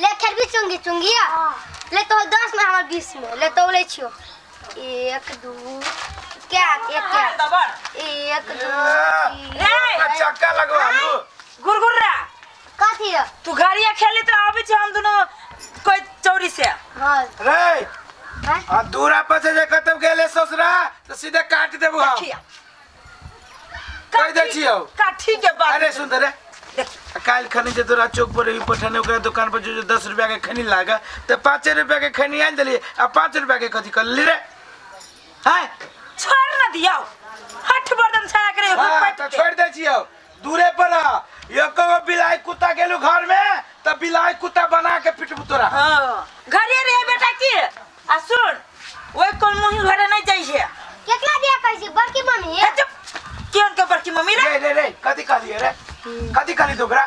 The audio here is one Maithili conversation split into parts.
ले खेलबी चुंगी चुंगिया ले तो 10 में हमर 20 में ले तौले छियो। एक दू क्या एक क्या दबड़ एक दू तीन। रे चक्का लगवा लू। गुरगुर्रा कथी है? तू गाड़िया खेली तो आबे छी हम दोनों कोई चौरी से। हाँ। रे हाँ? आ दूरा पर से जे कतौ गेले ससुरा तो सीधे काट देबू हम। देखिया कहि दै छियौ। काठी के बात। अरे सुन रे, काल्हि खनी जे तोरा चौक पर ई पठाने ओकरा दुकान पर जो 10 रुपया के खनी लागा तो 5 रुपया के खनी आनि देलियै आ 5 रुपया के कथी कर ली रे? हैं छोड़ ना दियौ, हठ बर्दन छड़ा के रे। हाँ, तो छोड़ दै छियौ दूरे पर रह। एको गो बिलाई कुत्ता गेलू घर में तो बिलाई कुत्ता बना के पिटबू तोरा। हां घरे रे बेटा की आ सुन ओइ कोन मुही घरे नहीं जाइ छै। केकरा दिया कहै छी बड़की मम्मी? हे चुप, केहन के बड़की मम्मी रे? रे रे रे कथी कहलियै रे? कथी कहली तो ओकरा?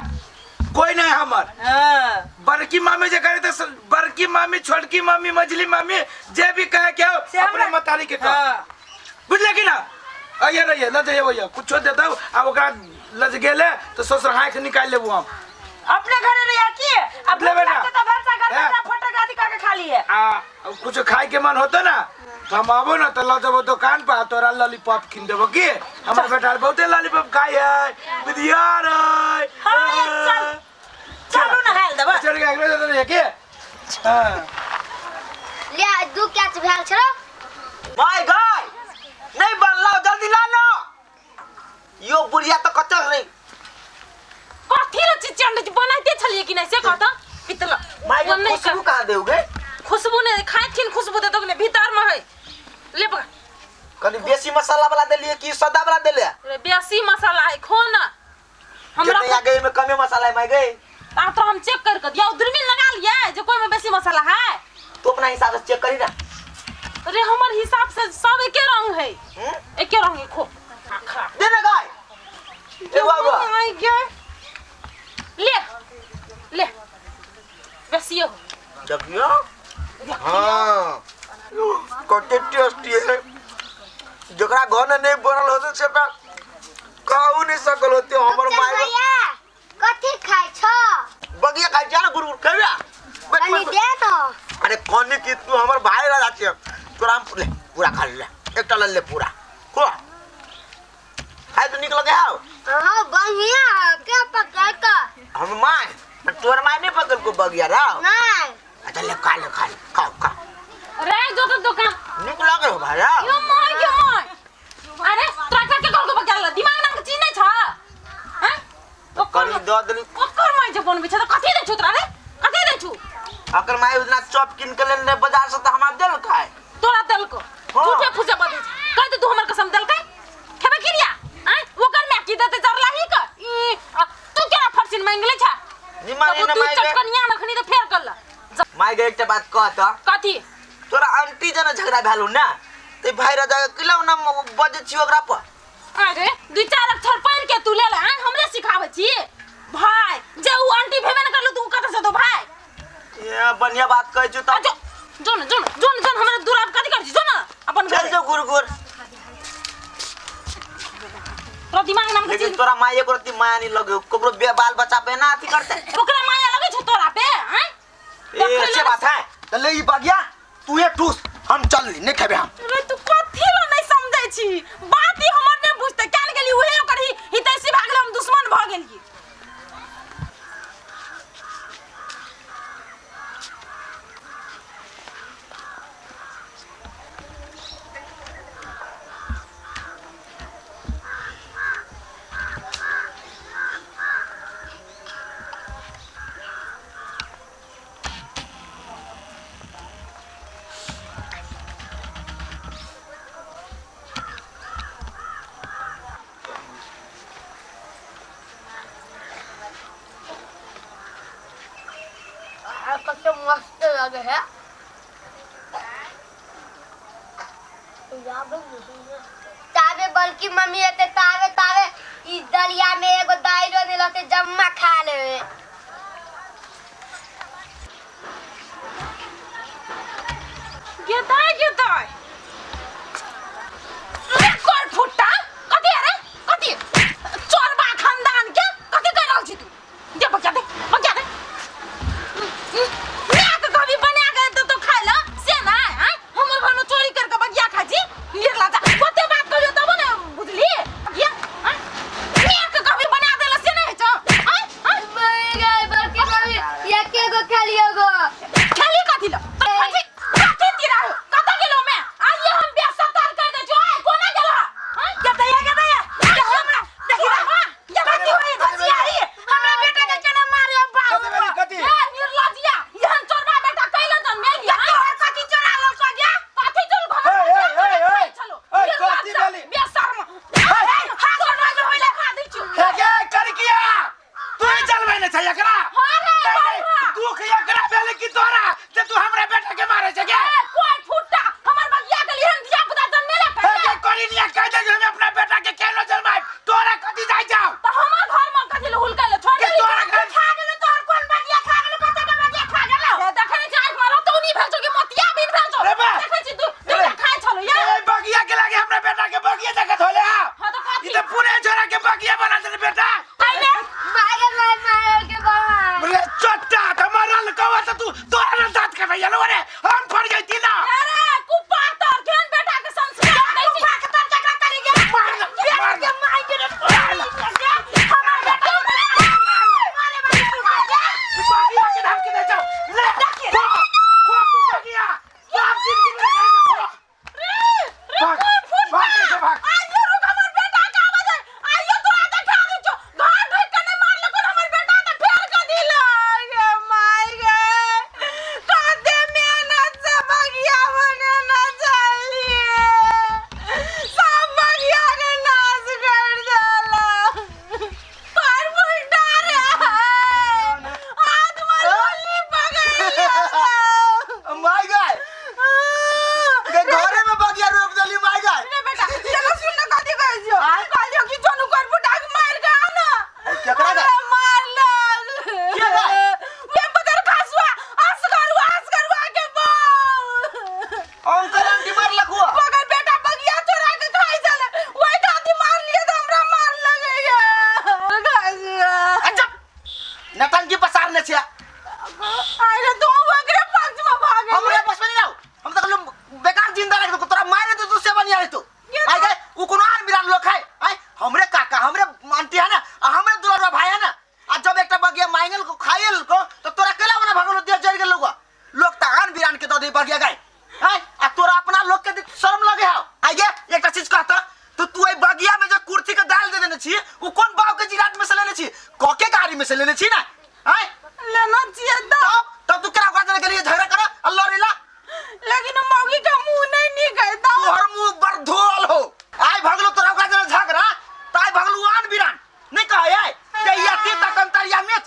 कोई नहीं हमर। हां बड़की मामी जे करे तो बड़की मामी छोटकी मामी मझली मामी जे भी कहे के हो, से हमरा- अपने मतारी के कह। हां बुझले कि ना? अइये रहिए ल जइए भैया कुछो दे दऊ आ ओकरा लज गेले तो ससुर हाथ निकाल लेबू हम। अपने घरे रे या की अब ले बेटा। तो भरसा घर हैं? में फटक आदि करके खा लिए। आ कुछो खाए के मन होतो ना तो हम आबो ना तो ल जबो दुकान पर तोरा लॉलीपॉप किन देबो की। हमर बेटा बहुते लॉलीपॉप खाइ है बुधियार है। हाँ, ये चल। चलू ना हाल देबा। चल के अगले दिन रे के। हां ले दू कैच भेल छलो। My God नहीं बनलो जल्दी ला लो। यो बुढ़िया तो कचर रे। कथी रे चिचंड बनाते छलिए कि नहीं से कहता पितला। My God नहीं खुशबू कहाँ देउगे? खुशबू ने खाथिन खुशबू दे तो ने भीतर में है। ले पकड़। कनी बेसी मसाला वाला देलिए कि सादा वाला देले? अरे बेसी मसाला है खो ना। हमरा आ गई में कमे मसाला है माय गई। आ तो हम चेक कर के दिया दूरबीन लगा लिया जो कोई में बेसी मसाला है। तू अपना हिसाब से चेक करी ना। अरे हमर हिसाब से सब एके रंग है। एके रंग है खो। दे ना गाय। ए बाबा। आई गए। ले ले बेसी हो। देखियो। हां कते टेस्टी है। जकरा घर में नहीं बनल होते से त खाऊ नहीं सकल होते हमर माय। भैया कथी खाइ छ? बगिया खाइ छ ना गुरगुर खेबे? कनी दे न। अरे कनी की तू हमर भाई राजा छ तोरा हम ले पूरा खा ले एकटा ले ले पूरा खो। खाइ तो निक लगे हौ? हां बढ़िया के पकड़ का। हम my तोर my नहीं पकड़ को बगिया राव। नहीं। अच्छा ले खा ले खा ले खाओ खा। रे जो तो दुकान निक लगे हो भाई राव। यो my यो my. अरे तोरा के कल को बगिया दिमाग नाम के चीज नहीं छ। हैं कनी the देली। ओकर my जे बनबै छ त कथी दै छु तोरा रे? कथी दै छु? अकर my उतना चॉप किन के लेने बाजार से त हमरा देल खाए। तोरा देलको। झूठे फूसे बजै छ। कह दे तू हमर कसम देलकै। खेबे किरिया? हैं ओकर my की देते चरलाही क? ई तू केना फरसिन मांगि ले छ? निमन तू माय चटकनिया नखनी त फेर करला। My गे एकटा बात कह त। कथी? तोरा आंटी जना झगड़ा भेलु ना ते भाई राजा के किला ना बजै छी ओकरा पर। अरे दू चार अक्षर पढ़ के तू ले ले हैं हमरे सिखाबै छी भाई। जे उ आंटी भेबे न करलु तू कत से दो भाई। ए बढ़िया बात कहै छु त। जो जो न जो न जो न जो न हमरा दूर आप कथी करै छी जो न अपन चल जो गुरगुर। तोरा दिमाग नाम के लेकिन चीज तोरा माय एको रत्ती माया नहीं लगे ककरो बाल बच्चा पे ना अथी करते। ओकरा माया लगे छौ तोरा पे? हैं ए अच्छे बात है त ले ई बगिया तू ये ठूस हम चल ली नहीं खेबे हम। अरे तू कथी ल नहीं समझै छी बात ही हमर नहीं बुझते केन गेली उहे ओकर ही हितैषी भागल हम दुश्मन भ गेलियै। कते मस्त लगे है। ताबे बल्कि मम्मी एते ताबे ताबे ई दलिया में एगो दाइरो देलते जम्मा खा लेवे। गेदाय गेदाय रे कोर फुट्टा कथी अरे कथी चोरबा खानदान के कथी कर रहल छी तू? दे बकिया दे बकिया दे। आइ रे तू ओकरे पक्ष में भाग हमरे बस में नहीं आओ। हम तो कहलु बेकार जिंदा रख दो तोरा मारे दे तू से बनिया तो आइ गए उ कोनो आर मिरान लोग है। आइ हमरे काका हमरे आंटी है ना आ हमरे दुलारुआ भाई है ना। आ जब एकटा बगिया मांगल को खायल को तो तोरा केला बना भगलो दिया जर गेल लोग लोग त आन बिरान के दे बगिया गए। आइ आ तोरा अपना लोग के शर्म लगे हो। आइ गे एकटा चीज कहता तो तू ए बगिया में जो कुर्सी के दाल दे देने छी उ कोन बाव के जिरात में से लेने छी कोके गाड़ी में से लेने छी ना? आइ लेना छियै तब तब तू केना ओकरा के लिए झगड़ा कर आ लड़ेला? लेकिन मौगी का मुंह नहीं निकलता। तोहर मुंह बड़ धोल हो। आइ भगलो तोरा ओकरा जने झगड़ा त आइ भगलू आन बिरान नहीं कहे आइ ते या ती तकन तरिया मेच।